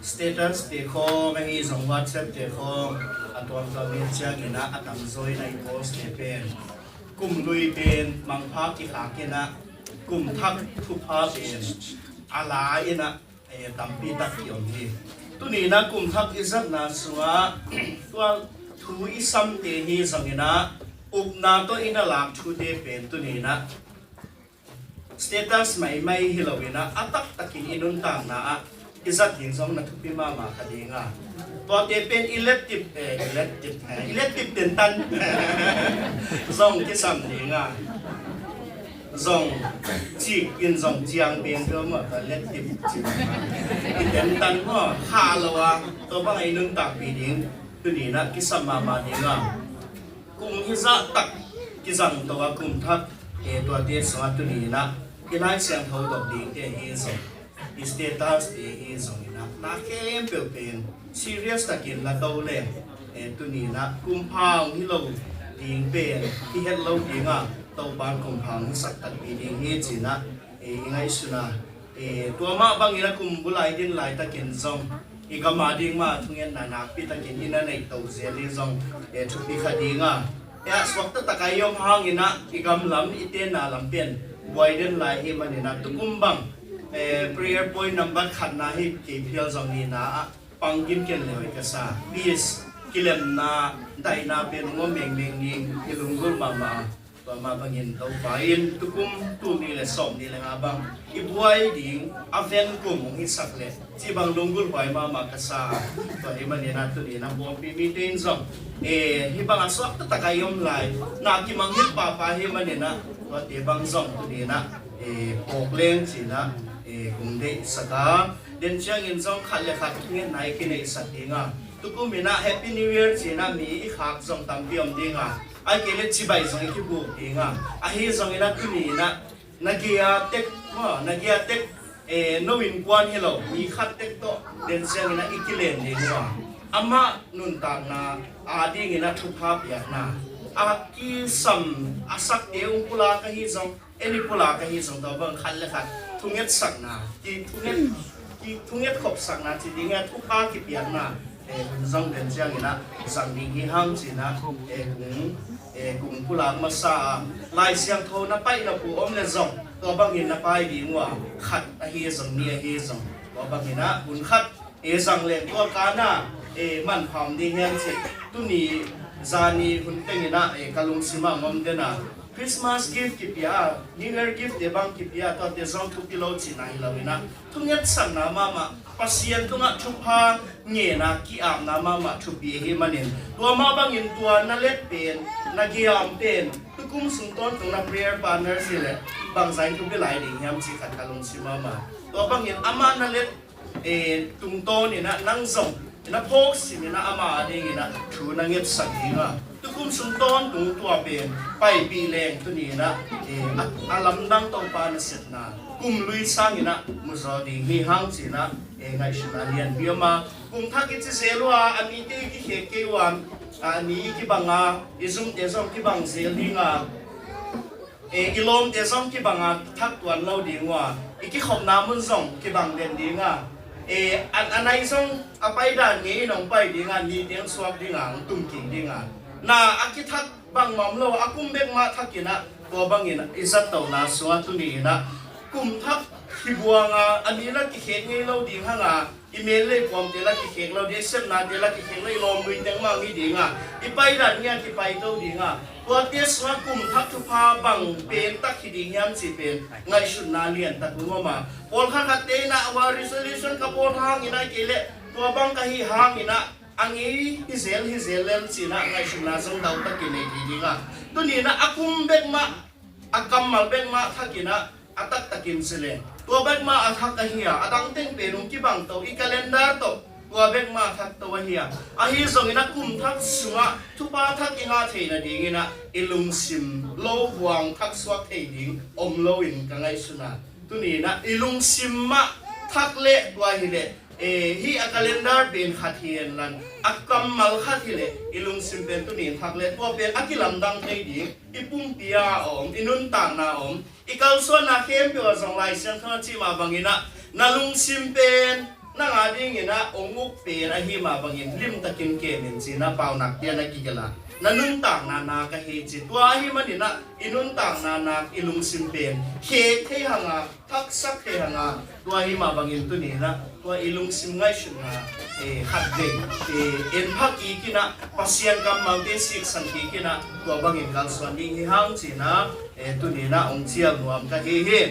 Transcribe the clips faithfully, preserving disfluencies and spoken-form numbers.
Status te khawng ahi zong, WhatsApp te khawng a tuamtuam in ciangin ah a tamzaw in ah i post te pen kum lui pen mangpha kikhak in ah kum thak thupha pen a la in ah, eh, tampi tak kiom hi. Tuni in ah kum thak i zatna sungah tua thu i samte hi zongin ah upna tawh in ah lak thute pen tuni in ah status maimai hi lo in ah a taktakin i nuntakna ah i zat ding zong na thupi mahmah kha ding a. Tuate pen i lettip, eh, i lettip, eh, i lettip tentan zong kisam ding a. Zong cik in zong ciang pen tua maw, tua lettip cik. I tentan maw, kha lo a, tua bang a i nuntakpih ding tuni in ah kisam mahmah ding a. Kum hizah tak kizang to a kum thak, eh, tuate sungah tuni in ah i Lai Siangtho dok dingte hi zong, i status te hi zongin ah na khempeuh pen serious takin la to leng, eh, tuni in ah kum pha hong hi lo ding pen i het lo ding a, Topa'n kum pha hong hisak takpi ding hi ci in ah, eh, i ngaihsun a. Eh, tua mah bangin a kum bu lai din laitakin zong i gam a ding mah thungetna nakpi takin i na neih to zel hi zong, eh, thupi kha ding a. Eh, a suakta tak a i om hangin ah i gam lam, i tenna lam pen buai den lai hi manin ah tukum bang, eh, prayer point number khatna hi kei phial zong nihna ah pang gimken le hoih ka sa. Peace, kilemna, daihna pen hong om mengmeng ding i lunggulh mahmah a. Tua mah bangin Topa in tukum, tul nih le sawm nih le nga bang i buai ding a ven kum hong hisak leh cih bang lunggulh huai mahmah ka sa. Tua hi manin ah tuni in ah pawlpi mite in zong, eh, hih bang a suakta tak a i om lai, na kimang hit pahpah hi manin ah tuate bang zong tuni in ah, eh, phawk leng ci in ah, eh, kong deihsak a. Den ciangin zong khat le khat thungetna i kineihsak ding a. Tukum in ah Happy New Year ci in ah mi i khak zong tampi om ding a. Ahih kei leh cibai zong i kibuk ding a. Ahi zongin ah tuni in ah na gei a tek, maw, na gei a tek, eh, no innkuan hi lo, mi khat tek tawh den ciangin ah i kilen ding uh a. Amah nuntakna a dingin ah thupha piakna, a kisam a sakte hong pulak ahi zong, en i pulak ahi zong, tua bang khat le khat thungetsakna, ki thunget, ki thunget khopsakna ci ding a, thupha kipiakna, eh, hun zong den ciangin ah zang ding hi hang ci in ah, eh, kung, eh, kung pulak masa a, Lai Siangtho na paih na pu om le zong tua bangin na pai ding uh a, khat ahi zong, nih ahi zong, tua bangin ah hun khat, eh, zang leng tua kan ah, eh, manpha om ding hiam ci. Tuni zani hun tengin ah, eh, ka lungsim ah hong om den a, Christmas gift kipia, New Year gift te bang kipia, tuate zong thupi lo cihna hi lo in ah, thungetsakna mahmah, Pasian tungah thupha ngen a ki-apna mahmah thupi ahi manin, tua mah bangin tua na let pen, na gei a om pen, tukum sung tawntung na prayer partner hi leh bangzah in thupi lai ding hiam cih khat ka lungsim mahmah. Tua bangin amah na let, eh, tungtawn in ah nang zong na phawk sim in ah ama a dingin ah thu na ngetsak ding a, tukum sung tawntung tua pen paipih leng tuni in ah, eh, a, a lamdang Topa nasepna kum lui sangin ah muzaw ding hi hang ci in ah, eh, ngaihsutna lianpi om a. Kum thak i ci zel uh a, a mite i kikhek kei uh a, a mi i kibang a, i zumte zong kibang zel ding a, eh, i lawmte zong kibang a, thak tuan lo ding uh a, i kikhopna mun zong kibang den ding a, eh, a, a nai zong a paidan ngei in hong pai ding a, niteng suak ding a, hong tumkik ding a, na a kithak bangmah om lo, a kum bek mah thak in ah, tua bangin i zattona sungah tuni in ah kum thak hi buang a, a mi la kikhek ngei lo ding hang a, i mel le i puamte la kikhek lo ding, i sepnate la kikhek lo, i lawmnui teng mah ngi ding a, i paidan ngi a kipai to ding a, tuate sungah kum thak thupha bang pen tak hi ding hiam cih pen ngaihsutna liantak hong om a. Pawlkhat khatte in ah, tua resolution ka bawl hangin ah, kei leh tua bang ka hi hangin ah a ngei hi zel hi zel lem ci in ah ngaihsutna zong dau takin nei thei ding a. Tuni in ah a kum bek mah, a kammal bek mah thak in ah a taktakin ci leng tua bek mah a thak ahi a, a dang teng pen hong kibang to, i calendar tawh tua bek mah a thak to ahi a. Ahi zongin a kum thak sungah thupha thak i ngah theih nadingin ah i lungsim lo buang thak suak thei ding om loin ka ngaihsun a. Tuni in ah i lungsim mah thak leh tua hi leh, eh, hih a calendar pen khat hi en lan, a kammal khat hi leh i lungsim pen tuni in thak leh tua pen a kilamdang thei ding, i pumpi a om, i nuntakna om, i kalsuanna khempeuh ah zong Lai Siangtho a cih mah bangin ah na lungsim pen nang a dingin ah ong uk pen ahi mah bangin limtakin kem in ci-in ah Paunak te ah na kigelh a, na nuntakna nak ahi ci. Tua ahih manin ah i nuntakna nak, i lungsim pen khek thei hang a, thaksak thei hang a, tua ahih mah bangin tuni-in ah tua i lungsim ngaihsutna, eh, khatvei, eh, en pha kik in ah Pasian kammalte siksan kik in ah tua bangin kalsuan ding hi hang ci-in ah, eh, tuni-in ah ong cial nuam ka hi hi.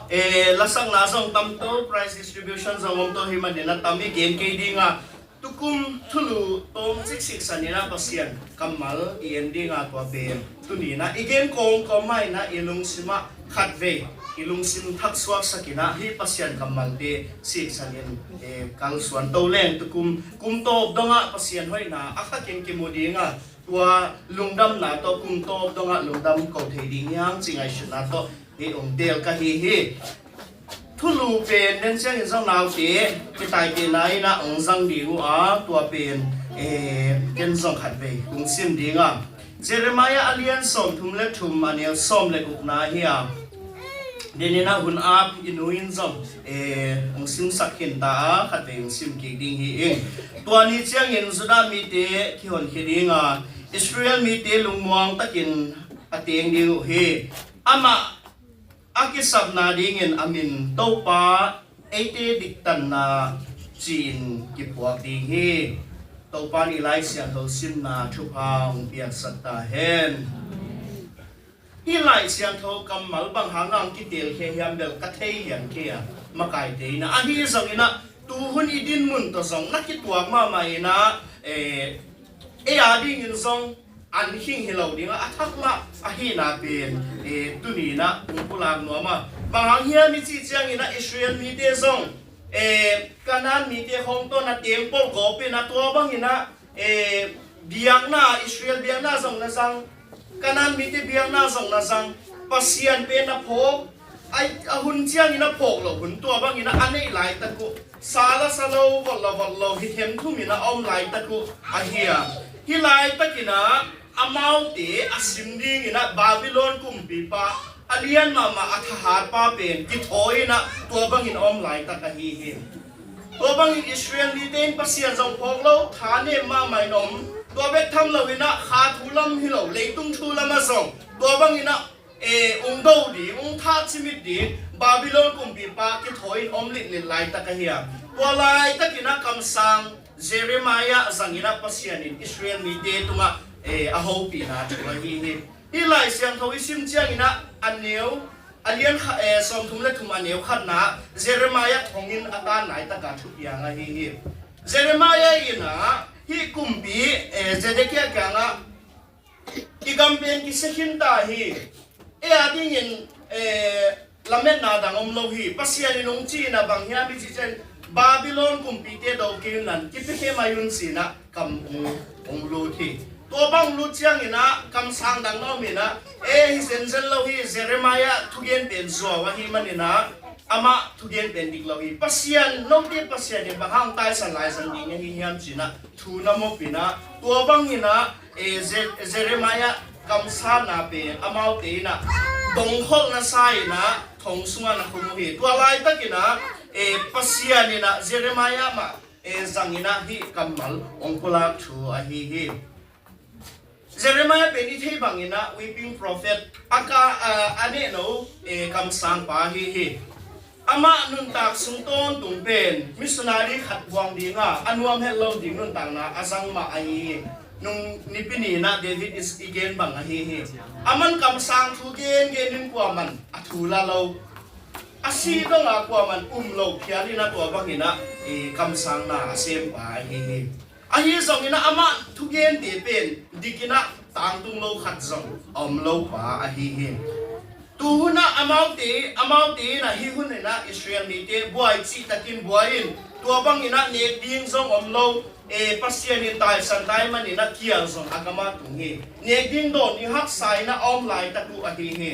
Eh, lasakna zong tam to, prize distribution zong om to, hih manin ah tam i gen kei ding a, tukum thulu tawmcik siksan in ah Pasian kammal i en ding a, tua pen tuni-in ah i gen kawmkawm mah in ah i lungsim ah khatvei i lungsim thaksuaksak in ah hih Pasian kammalte siksan in, eh, kalsuan to leng tukum kum tawp dong ah Pasian hoihna a khakin kimu ding a, tua lungdamna tawh kum tawp dong ah lungdam ko thei ding hi hang ci ngaihsutna tawh hih ong teel ka hi hi. Thulu pen den ciangin zong naute kitaitehna in ah ong zang ding uh a, tua pen, eh, ken zong khatvei kong sim ding a. Jeremiah a lian sawmthum le thum, a neu sawm le gukna hi a. Den in ah hun ap i nu in zong, eh, ong simsak khin ta a, khatvei ong sim kik ding hi ing. Tua ni ciangin Judah mite kihonkhia ding a, Israel mite lungmuang takin a teng ding uh hi. Amah a kisapna dingin a min Topa eite diktanna ci-in kiphuak ding hi. Topa in i Lai Siangtho simna thupha hong piaksak ta hen. Hih Lai Siangtho kammal bang hang a hong kitelkhia hiam bel ka thei lian kei a, makaite in ah. Ahi zongin ah tuhun i dinmun tawh zong na kituak mahmah in ah, eh, ei a dingin zong an khing hi lo ding a, a thak mah ahihna pen, eh, tuni-in ah hong pulak nuam a. Bang hang hiam i cih ciangin ah Israel mite zong, eh, Kanaan mite khawng tawh na teng polh gawp in ah tua bangin ah, eh, biakna, Israel biakna zong na zang, Kanaan mite biakna zong na zang, Pasian pen na phawk, a, a hun ciangin a phawk loh hun, tua bangin ah a neih laitak uh, sa la sa lo, vot la vot lo, hi themthum in ah a om laitak uh ahi a. Hih laitakin ah amaute a sim dingin ah Babylon kumpipa, a lian mahmah, a thahatpa pen kithawi in ah tua bangin a om laitak ahi hi. Tua bangin Israel mite in Pasian zong phawk lo, thanem mahmah in om. Tua bek tham lo in ah kha thu lam hi lo, leitung thu lam ah zong tua bangin ah, eh, ong do ding, ong thah cimit ding Babylon kumpipa kithawi in om litlit laitak ahi a. Tua laitakin ah kamsang Jeremiah zangin ah Pasian in Israel mite tungah, eh, a hopihna thu ahi hi. Hih Lai Siangtho i sim ciangin ah a neu, a lian kha, eh, sawmthum le thum, a neu khatna ah Jeremiah thonginn a tan laitak a thupiang ahi hi. Jeremiah in ah hih kumpi, eh, Zedekiah kiangah, i gam pen kisia khin ta hi. Ei a dingin, eh, lametna dang om lo hi. Pasian in hong ci-in ah bang hiam i cih ciang, Babylon kumpite do kei un la, kipia khem mai un ci-in ah kam hong, hong lut hi. Tua bang lut ciangin ah kamsang dang na om in ah, eh, hi zenzen lo hi, Jeremiah thugen pen zuau ahih manin ah amah thugen pen dik lo hi. Pasian, note Pasian in bang hang taisan laizang ding ahi hiam ci-in ah thu na mop in ah, tua bangin ah, eh, Ze-, Jeremiah kamsanna pen amaute in ah dongkholhna sa in ah thong sungah na khum uh hi. Tua laitakin ah, eh, Pasian in ah Jeremiah mah, eh, zangin ah hih kammal hong pulak thu ahi hi. Jeremiah pen i thei bangin ah weeping prophet, a ka, a, a nehno, eh, kamsangpa ahi hi. Amah nuntak sung tawntung pen missionary khat buang ding a, a nuam het lo ding nuntakna a zang mah ahi hi. Nung Nipi ni-in ah David i gen bang ahi hi. Aman kamsang thu gengen in kuaman a thu la lo, a si dong a kuaman um lo phial in ah tua bangin ah, eh, kamsangna a sempa ahi hi. Ahi zongin ah amah thugente pen dik in ah tangtung lo khat zong a om lo pa ahi hi. Tuhun ah amaute, amaute in ah hih hun in ah Israel mite buai cihtakin buai in, tua bangin ah nek ding zong om lo, eh, Pasian in taisan tai manin ah kial zong a gam ah tung hi. Nek ding dawn ding haksa in ah a om laitak uh ahi hi.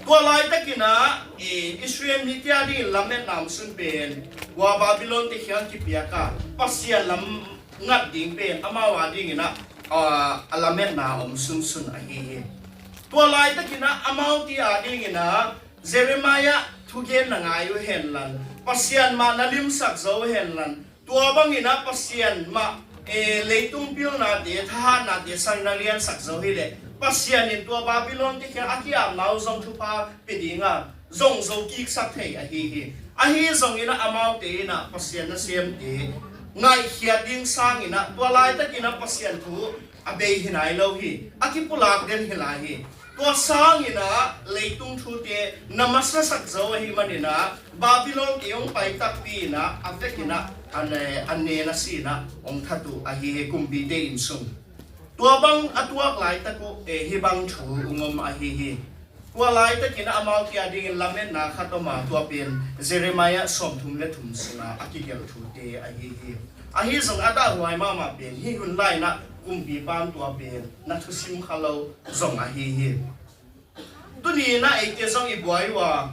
Tua laitakin ah, eh, Israel mite a dingin lametna om sun pen, hua Babylon te kiang kipiak a, Pasian lam ngat ding pen amau a dingin ah, ah, a lametna om sunsun ahi hi. Tua laitakin ah amaute a dingin ah Jeremiah thugen na ngai uh hen la, Pasian mah na limsak zo hen la, tua bangin ah Pasian mah, eh, leitung pilnate, thahatnate sang na liansak zo hileh, Pasian in tua Babylon te kiang a ki-apna uh zong thupha pia ding a, zong zo kiksak thei ahi hi. Ahi zongin ah amaute in ah Pasian nasemte ngaihkhiat ding sangin ah tua laitakin ah Pasian thu a bei hi nai lo hi, a kipulak den hi lai hi. Tua sangin ah leitung thute na masasak zo ahih manin ah Babylon te hong pai takpi in ah a vekin ah a ne, a ne na si in ah hong that uh ahi hi, kumpite inn sung. Tua bang a tuak laitak uh, eh, hih bang thu hong om ahi hi. Tua laitakin ah amaute a dingin lametna khat om a, tua pen Jeremiah sawmthum le thum sungah a kigelh thute ahi hi. Ahi zong a dahhuai mahmah pen hih hun lai-in ah kumpipa in tua pen na thusim kha lo zong ahi hi. Tuni in ah eite zong i buai uh a,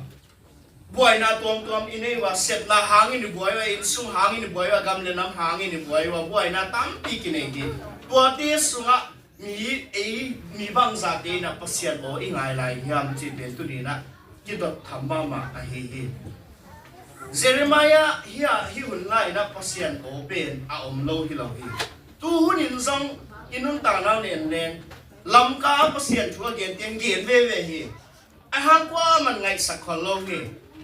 buaina tuamtuam i nei uh a, sepna hangin i buai uh a, inn sung hangin i buai uh a, gam le nam hangin i buai uh a, buaina tampi kinei hi. Tuate sungah mi, ei, mi bangzahte in ah Pasian aw i ngai lai hiam cih pen tuni in ah kidot tham mahmah ahi hi. Jeremiah hi a, hih hun lai-in ah Pasian aw pen a om lo hi lo hi. Tu hun in zong i nuntakna uh nen leng Lamka ah Pasian thu a gen tiang gen veve hi. A hang kuaman ngaihsak khol lo hi.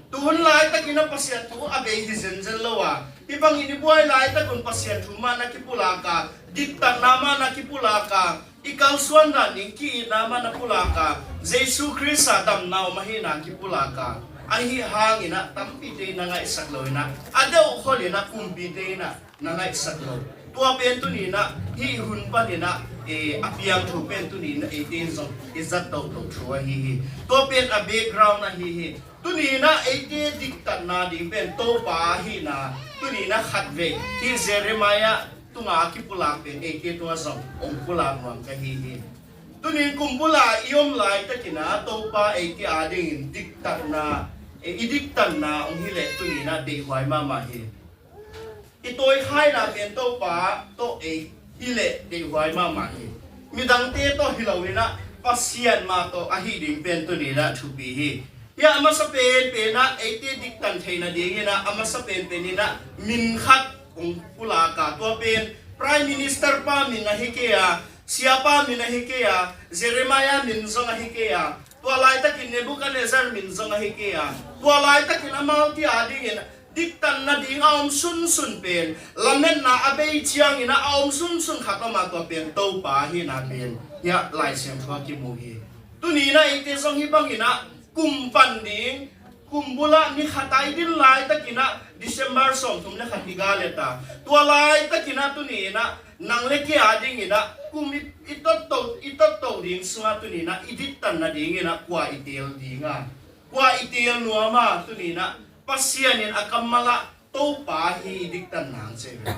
Tu hun laitakin ah Pasian thu a bei hi zenzen lo a, hih bangin i buai laitak un Pasian thu mah na kipulak a, diktatna mah na kipulak a, i kalsuan dan ding ki-itna mah na pulak a, Jesu Khrist ah damna om ahihna kipulak a, ahi hangin ah tampite in ah ngaihsak lo in ah, a deuh khol in ah kumpite in ah na ngaihsak lo. Tua pen tuni in ah hih hun panin ah, eh, a piang thu pen tuni in ah eite in zong i zat tohtoh thu ahi hi. Tua pen a background ahi hi. Tuni in ah eite diktatna ding pen Topa ahihna tuni in ah khatvei hih Jeremiah tungah a kipulak pen eite tungah zong hong pulak nuam ka hi hi. Tuni in kum bul a i om laitakin ah Topa eite a dingin diktatna, eh, i diktatna hong hi leh tuni in ah deihhuai mahmah hi. I tawikhaina pen Topa tawh ei hi leh deihhuai mahmah hi. Midangte tawh hi lo in ah Pasian mah tawh ahi ding pen tuni in ah thupi hi. Hih a masa penpen ah eite diktan theihna dingin ah a masa penpen in ah min khat hong pulak a, tua pen Prime Minister pa min ahi kei a, siapa min ahi kei a, Jeremiah min zong ahi kei a, tua laitakin Nebuchadnezzar min zong ahi kei a, tua laitakin amaute a dingin diktan nading a om sunsun pen, lametna a bei ciangin ah a om sunsun khat om a, tua pen Topa ahihna pen hih Lai Siangtho ah kimu hi. Tuni in ah eite zong hih bangin ah kum pan ding, kum bul ah ni khat a i din laitakin ah December sawmthum le khat i ga let a, tua laitakin ah tuni in ah nang le kei a dingin ah kum i, i totto, i totto ding sungah tuni in ah i diktan nadingin ah kua i teel ding a, kua i teel nuam a, tuni in ah Pasian in a kammal ah Topa hi i diktan nang ci hi.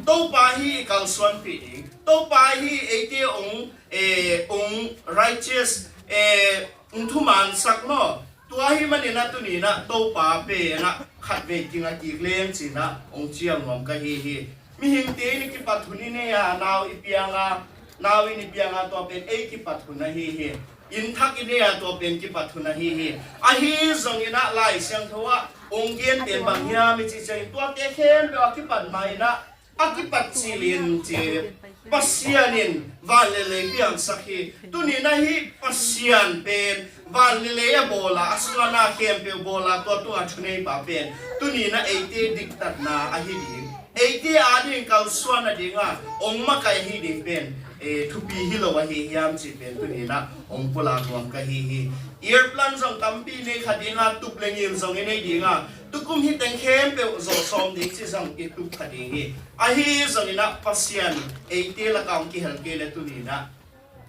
Topa hi i kalsuanpih ding. Topa hi eite hong, eh, hong righteous, eh, hong thumansak maw. Tua ahih manin ah tuni in ah Topa pen ah khatvei kinga kik leng ci in ah hong cial nuam ka hi hi. Mihingte in i kipat hun i nei a, nau i piang a, nau in i piang a, tua pen ei kipat hun ahi hi. Inn thak i nei a, tua pen kipat hun ahi hi. Ahi zongin ah Lai Siangtho ah hong gen pen bang hiam i cih ciangin tuate khempeuh a kipat ma in ah a kipat cil in ci, Pasian in van le lei piangsak hi. Tuni in ah hih Pasian pen van le lei a bawl a, a sungah na khempeuh bawl a, tua tungah thuneipa pen tuni in ah eite diktatna ahi ding, eite a ding kalsuan nading a hong makaih ahi ding pen, eh, thupi hi lo ahi hiam cih pen tuni in ah hong pulak nuam ka hi hi. Airplane zong tampi nei kha ding a, tup le ngim zong i nei ding a, tukum hih teng khempeuh zawh sawm ding ci zong i tup kha ding hi. Ahi zongin ah Pasian eite lakah hong kihel kei le tuni in ah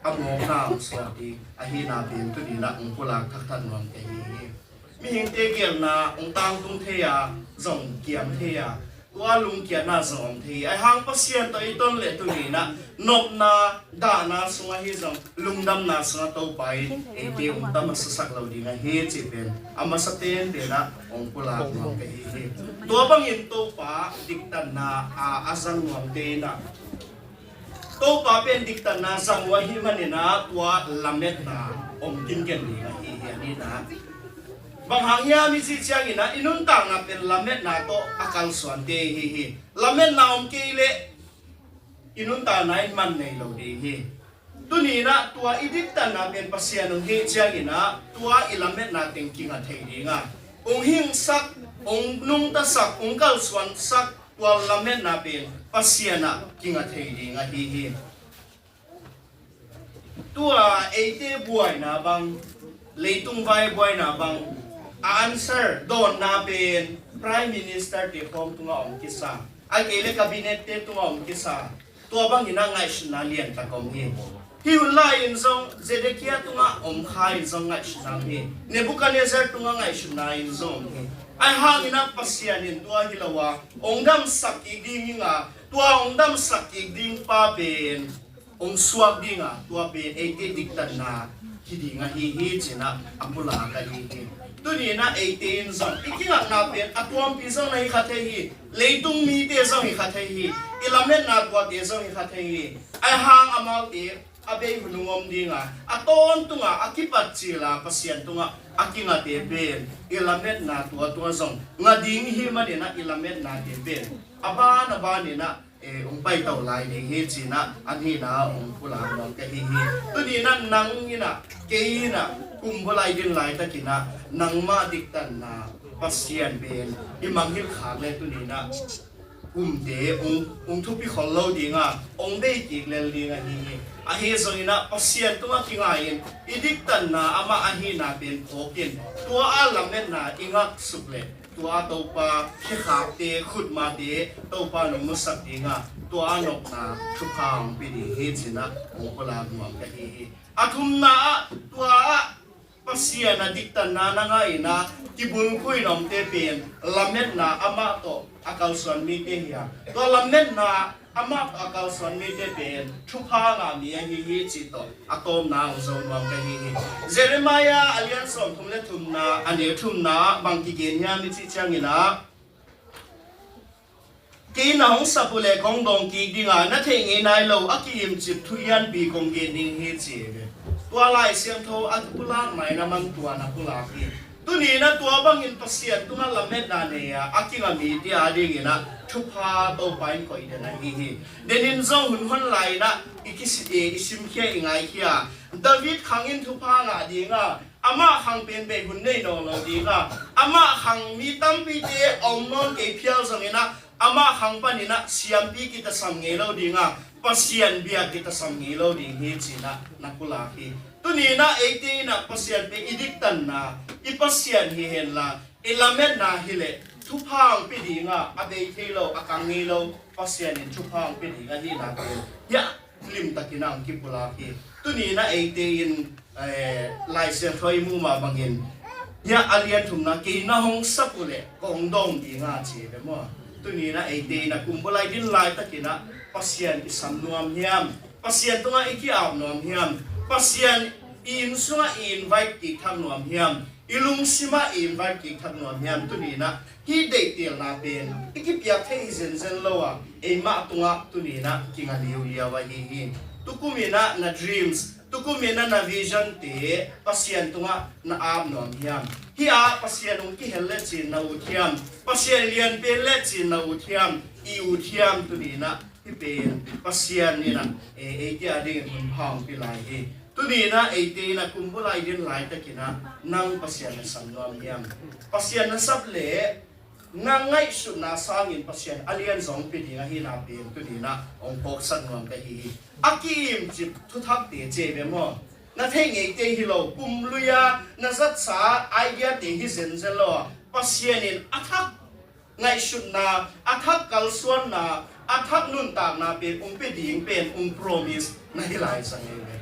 a mawkna hong suak ding ahihna pen tuni in ah hong pulak thakthak nuam ka hi hi. Mihingte geelna hong tangtung thei a, zong kiam thei a, tua lungkiatna zong om thei hi. Ahi hang Pasian tawh i ton leh tuni in ah nopna, dahna sungah hi zong, lungdamna sungah Topa in eite hong tam a sasak lo ding ahi cih pen a masa penpen ah hong pulak nuam ka hi hi. Tua bangin Topa diktatna a, a zang nuamte in ah Topa pen diktatna zang uh ahih manin ah tua lametna om kinken ding ahi hi. A nihna, Bang hang hiam i cih ciangin ah i nuntakna pen lametna tawh a kalsuante hi hi. Lametna om kei leh i nuntakna in man nei lo ding hi. Tuni-in ah tua i diktanna pen Pasian hong hih ciangin ah tua i lametna teng kinga thei ding a, hong hingsak, hong nungtasak, hong kalsuansak tua lametna pen Pasian ah kinga thei ding ahi hi. Tua eite buaina bang, leitung vai buaina bang, a answer dawnna pen Prime Minister te khawng tungah om kisa, a kei le cabinet te tungah om kisa. Tua bangin ah ngaihsutna liantak om hi. Hih hun lai-in zong Zedekiah tungah om kha in zong ngaihsutna om hi. Nebuchadnezzar tungah ngaihsutna in zong om hi. Ahi hangin ah Pasian in tua hi lo a, hong damsak kik ding hi a, tua hong damsak kik ding pa pen hong suak ding a, tua pen eite diktanna hi ding ahi hi ci-in ah a pulak ahi hi. Tuni-in ah eite in zong i kingakna pen a tuampi zong na hi kha thei hi. Leitung mite zong hi kha thei hi. I lametna tuate zong hi kha thei hi. Ahi hang amaute a bei hun hong om ding a, a tawntung a, a kipat cil a Pasian tungah a kingate pen i lametna tuatua zong nga ding hi manin ah i lametnate pen a ban a banin ah, eh, hong paito lai ding hi ci-in ah a nihna hong pulak nuam ka hi hi. Tuni-in ah nang in ah, kei in ah, kum bul a i din laitakin ah nangmah diktanna Pasian pen i mangngilh khak leh tuni-in ah kumte hong, hong thupi khol lo ding a, hong bei kik lel ding ahi hi. Ahi zongin ah Pasian tungah kingai-in i diktanna amah ahihna pen phawk in, tua a lametna i ngaksuk leh tua a Topa khekhakte, khutmate Topa in hong musak ding a, tua a nopna thupha hong pia ding hi ci-in ah hong pulak nuam ka hi hi. A thumna ah, tua ah Pasian a diktanna na ngah in ah kibulphuh in omte pen lametna amah tawh a kalsuan mite hi a, tua lametna amah tawh a kalsuan mite pen thupha ngah mi ahi hi cih tawh a tawpna hong zo nuam ka hi hi. Jeremiah a lian sawmthum le thumna, a neu thumna ah bang kigen hiam i cih ciangin ah, kei na hong sap uh leh kong dawng kik ding a, na theih ngei nai lo a ki-imcip thu lianpi kong gen ding hi ci hi ve. Tua Lai Siangtho a pulak mai na man tua na pulak hi. Tuni-in ah tua bangin Pasian tungah lametna nei a, a kinga mite a dingin ah thupha Topa in koih den ahi hi. Denin zong hun hon lai-in ah i kisi-, i simkhia, i ngaikhia. David khang in thupha ngah ding a, amah khang pen bei hun nei nawn lo ding a, amah khang mi tampite a om nawn kei phial zongin ah, amah khang panin ah siampi kitasam ngei lo ding a, Pasian bia kitasam ngei lo ding hi ci-in ah na pulak hi. Tuni-in ah eite in ah Pasian pen i diktanna, i Pasian hi henla, i lametna hi leh thupha hong pia ding a, a bei thei lo, a kang ngei lo Pasian in thupha hong pia ding ahihna pen hiah limtakin ah hong kipulak hi. Tuni-in ah eite in, eh, Lai Siangtho i muh mah bangin, hiah a lian thumna, kei na hong sap uh leh kong dawng ding a ci hi ve maw. Tuni-in ah eite in ah kum bul a i din laitakin ah Pasian i sam nuam hiam? Pasian tungah i ki-ap nuam hiam? Pasian i inn sungah i invite kik thak nuam hiam? I lungsim ah i invite kik thak nuam hiam? Tuni-in ah hih deihtelna pen i kipiak thei hi zenzen lo a, eimah tungah tuni-in ah kinga liuliau ahi hi. Tukum in ah na dreams, tukum in ah na vision te Pasian tungah na ap nuam hiam? Hih ah Pasian hong kihel lecin na ut hiam? Pasian lianpen lecin na ut hiam? I ut hiam? Tuni-in ah hih pen Pasian in ah, eh, eite a dingin hun pha hong pia lai hi. Tuni-in ah eite in ah kum bul a i din laitakin ah nang Pasian na sam nuam hiam? Pasian na sap leh na ngaihsutna sangin Pasian a lian zong pia ding ahihna pen tuni-in ah hong phawksak nuam ka hi hi. A ki-imcip thuthakte ci hi ve maw. Na theih ngeite hi lo, kum lui-a na zatsa idea-te hi zenzen lo a, Pasian in a thak ngaihsutna, a thak kalsuanna, a thak nuntakna pen hong pia ding pen hong promise na hi lai sa ngei ve.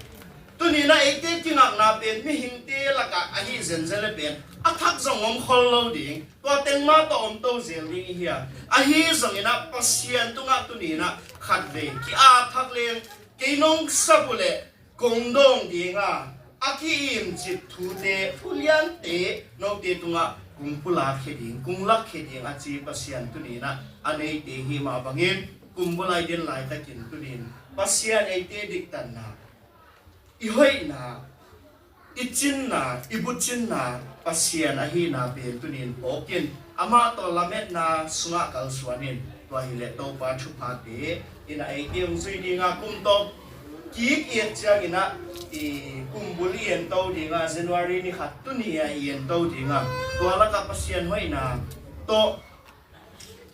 Tuni-in ah eite kingakna pen mihingte lakah ahi zenzen leh pen a thak zong om khol lo ding, tua teng mah tawh om to zel ding i hi a. Ahi zongin ah Pasian tungah tuni-in ah khatvei ki-ap thak leng, kei nong sap uh leh kong dawng ding a, a ki-imcip thute, thu liante note tungah kong pulakkhia ding, kong lakkhia ding a ci Pasian tuni-in ah a neite hi mah bangin kum bul a i din laitakin tuni-in Pasian eite diktanna, i hoihna, i cinna, i bucinna Pasian ahihna pen tuni-in phawk in, amah tawh lametna sungah kalsuan in, tua hileh Topa thuphate in a eite hong zui ding a, kum tawp kik i et ciangin ah, i kumbul i ento ding a, January ni khat tuni-a i ento ding a, tua lakah Pasian hoihna tawh,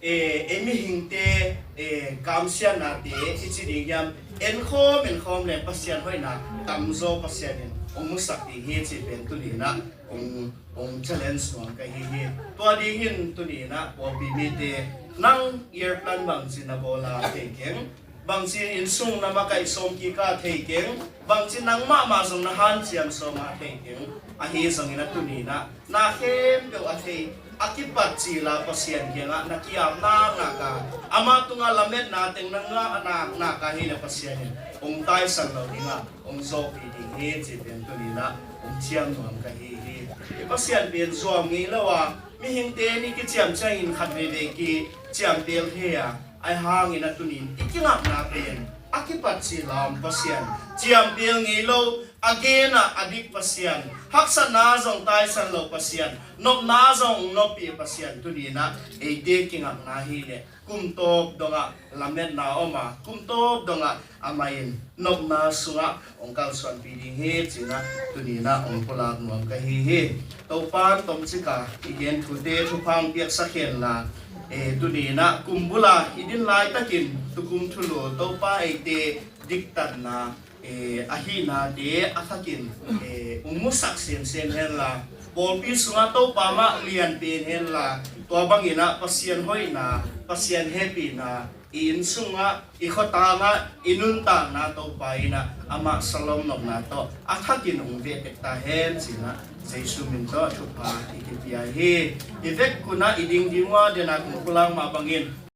e, e mihingte, e, kamsiatnate i ci ding hiam, enkhawm enkhawm le Pasian hoihna tamzaw Pasian in hong musak ding hi cih pen tuni-in ah hong, hong challenge nuam ka hi hi. Tua dingin tuni-in ah pawlpi mite, nang year plan bangci na bawl a thei keng, bangci inn sung na makaih sawm kik a thei keng, bangci nang mahmah zong na hanciam sawm a thei keng, ahi zongin ah tuni-in ah na khempeuh a thei, a kipat cil a Pasian kiangah na ki-ap naknak a, amah tungah lametna teng na ngah naknak a, hileh Pasian in hong taisan lo ding a, hong zawhpih ding hi cih pen tuni-in ah hong ciam nuam ka hi hi. I Pasian pen zuam ngei lo a, mihingte in i kiciam ciangin khat veivei kiciam pelh hi a, ahi hangin ah tuni-in i kingakna pen a kipat cil a om Pasian, ciam pelh ngei lo, a gen ah a dik Pasian, haksatna zong taisan lo Pasian, nopna zong noppih Pasian tuni-in ah eite kingakna hileh kum tawp dongah lametna om a, kum tawp dongah amah in nopna sungah hong kalsuanpih ding hi ci-in ah tuni-in ah hong pulak nuam ka hi hi. Topa in tomcik a i gen thute thupha hong piaksak henla, e, tuni-in ah kumbul a i din laitakin tukum thulu Topa eite diktatna, e, ahihnate a thakin, e, hong musak semsem henla, pawlpi sungah Topa mah lian pen henla, tua bangin ah Pasian hoihna, Pasian hehpihna i inn sungah, i khuatangah, i nuntakna Topa in ah amah sawlom nopna tawh a thakin hong veh tek ta hen ci-in ah Jesu min tawh thupha i kipia hi. I vekpi-in ah i ding ding uh a, den a kong pulak mah bangin